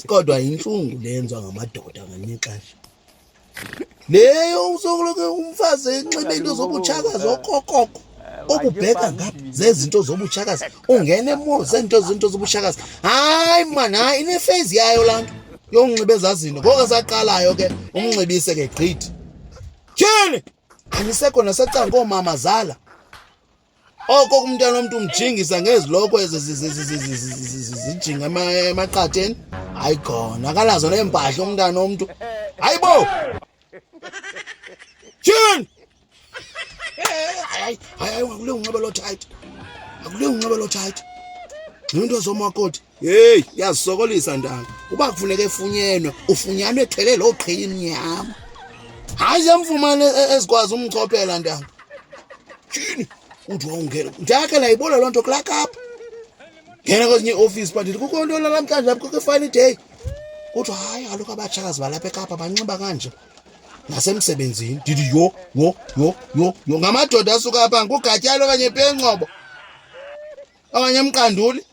Kodwa yintlungu le yenziwa ngamadoda ngelinye ixesha. Leyo usokuloke umfazi enxibe into zobutshakazi okokoko obubheka ngapha zezinto zobutshakazi ungena emall zezinto zinto zobutshakazi. Hayi mani, hayi inefezi yayo laa nto yokunxiba ezaa zinto. Ngoku esaqalayo ke umnxibise ke gqithi. Tyhini! Anisekho nasecanga koomamazala. Oko kumntana omntu umjingisa ngeziloko ezi zijinga emaqatheni. Hayi khona akanazo neempahla umntana omntu. Hayi bo! Tyhini! Hayi hayi hayi akule unxibe lo tight. Akule unxibe lo tight. Into zomakoti. Hey, yazisokolisa ntanga. Uba kufuneka efunyenwe, ufunyanwe ethwele loo qhiya imnyama. Hayi siyamfumana e, e, ezikwazi umchophela ntanga. Tyhini, uthi wawungena. Ndakhe ndayibona loo nto kulaa Kapa. Ngena kwezinye iiofisi but kukho nto namhlanje apho kukho i-final day. Kuthiwa hayi kaloku abatshakazi balapha eKapa banxiba kanje. Nasemsebenzini. Ndithi yho, yho, yho, yho, yho. Ngamadoda asuka apha nguGatyalo okanye Pengcobo. Okanye Mqanduli.